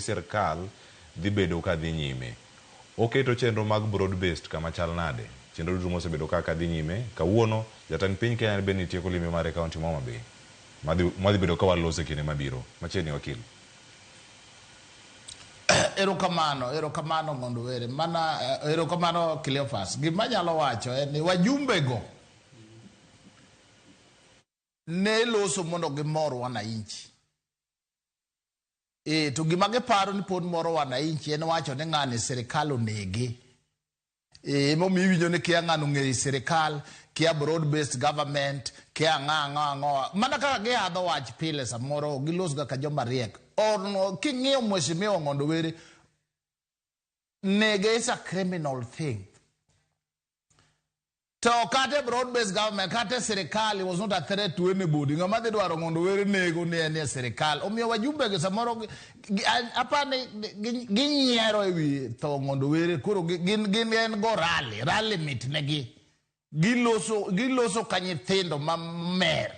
sirkal dhi bedo ka dhi nyime. Oketo chenro mag broad based kama chal nade? Chenro duto mosebedo kaka dhi nyime. Kawuono, jatend piny Kenya bende tieko limbe mare e kaunti ma Homa Bay. Madhi bedo ka waloso e kinde mabiro. Machiegni wakil. Erokamano, erokamano mondo were. Mana erokamano Cleophas. Gima anyalo wacho en ni wajumbe go ne loso mondo gimor wananchi. E, to gima giparo ni pod moro wananchi en wacho ni ng'ani sirikal onege. E, emomiyo iwinjo ni kia ng'ano ong'eyo sirikal, kia broad based government, kia ang'o ang'o ang'o. Mana kaka gihadho wach pile samoro gilos ga ka joma riek. Or king'iyo Mheshimiwa Ong'ondo Were, nege is a criminal thing. To kata broad based government, kata sirikal, it was not a threat to anybody. Ng'ama dhi dwaro mondo Were nego ni en e sirikal. Omiyo wajumbe gi samoro apani ginyiero ewi tho Ong'ondo Were. Koro gin en go rally, rally mit negi. Giloso ka nyithindo mamer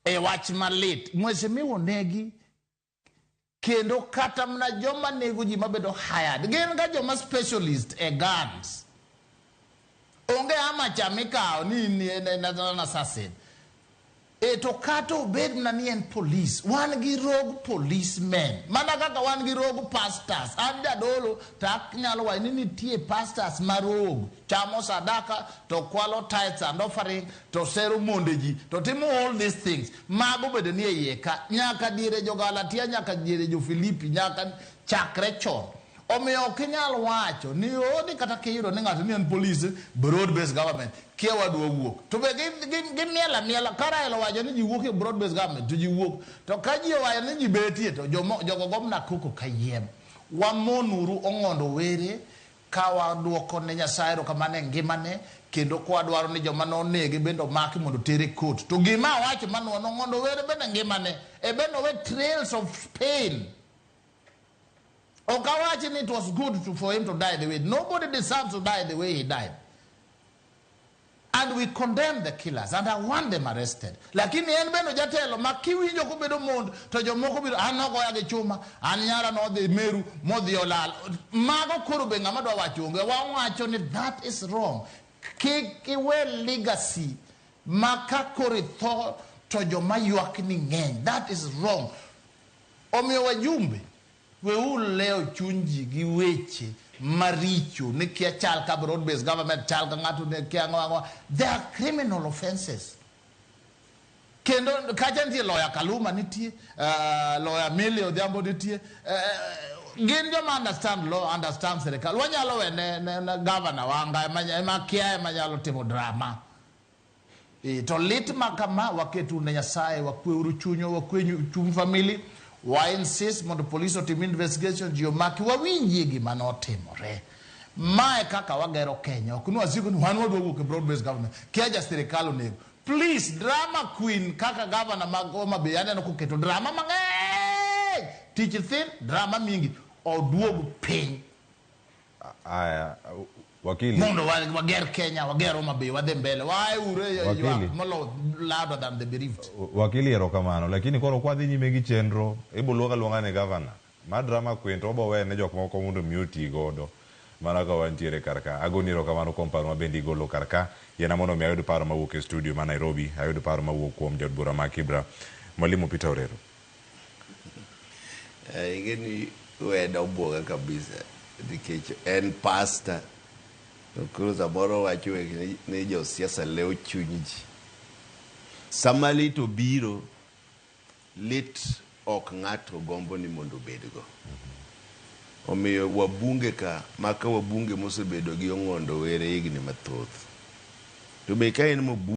e wach malit. Mheshimiwa onegi kendo kata mana joma nego ji mabedo hired gin ga joma specialist e guns. Onge amacha mikawo ni in en an assassin. E to kata obed mana ni en police, wan gi rogue policemen. Mana kaka wan gi rogue pastors. An jadolo to anyalo wacho ni nitie pastors ma rogue. Chamo sadaka to kwalo tithes and offering to sero monde ji to timo all these things. Mago bende nie iye ka. Nyaka diere jo Galatia, nyaka diere jo Filipi, nyaka chakre chon. Omiyo ok inyal wacho ni o ni kata kiyudo ni ng'ato ni en police, broad based government, kia wadwa wuok. To be gimiel amiela, ka Raila owacho ni ji wuok e broad based government, to ji wuok. To ka ji owacho ni ji betie, to jogo go mana koko kayiem. Wamonuru Ong'ondo Were ka waduoko ne Nyasaye erokamano e ngimane, kendo ka wadwaro ni joma nonege bende omaki mondo oter e court. To gima awacho manuono Ong'ondo Were bende ngimane, e bende owe trails of pain. Ok awachi ni it was good for him to die the way. Nobody deserves to die the way he died. And we condemn the killers and I want them arrested. Lakini en bende jatelo ma kiwinjo kobedo mond to jomoko biro an nogoya gi chuma, an nyara nodhi Meru modhi olal. Mago koro be ng'ama dwa wacho onge. Wawacho ni that is wrong. Kik iwe legacy ma ka koro itho to joma ywak ni ng'eny. That is wrong. Omiyo wajumbe, weuru lewo chuny ji gi weche maricho ni kia chal ka broad based government chal ka ng'ato ne kia ang'o ang'o. They are criminal offenses. Kendo kacha nitie lawyer Kaluma nitie, lawyer Millie Odhiambo nitie, gin joma understand law, understand sirikal. Wanyalo we ne governor Wanga ema kia ema nyalo timo drama. E, to lit ma kama waketu ne Nyasaye, wakweuru chunywa, wakwe chuny family, wa insist mondo police otim investigation, ji omaki, wawinjie gima notimore. Mae kaka wagero Kenya. Ok nwasiko ni wan wadwa wuok e broad based government. Kia ja sirikal onego. Please, drama queen kaka governor mag Homa Bay aneno koketo drama mang'eny. Tich thin, drama mingi. Oduog piny. Aya, wakili. Mondo wager Kenya, wager Homa Bay, wadhi mbele. Wae ure Wakili. ywak molo louder than the bereaved. Wakili erokamano, lakini koro kwadhi nyime gi chenro, ibo luonga aluonga ni governor. Ma drama queen to wabo wene jok moko mondo mi oti godo. Mana ka wantiere kar ka. Agoni erokamano kuom paro ma bende igolo kar ka. Yiena mondo mi ayud paro mawuok e studio ma Nairobi, ayud paro mawuok kuom jaod bura ma Kibra, Mwalimu Peter Orero. Ing'e ni weda obwoga kabisa nikech en pastor to koro samoro wacho weche ni josiasa lewo chuny ji. Sama lit obiro, lit ok ng'ato gombo ni mondo obedgo. Omiyo wabunge ka, maka wabunge mosebedo gi Ong'ondo Were higni mathoth. To be ka en mobunge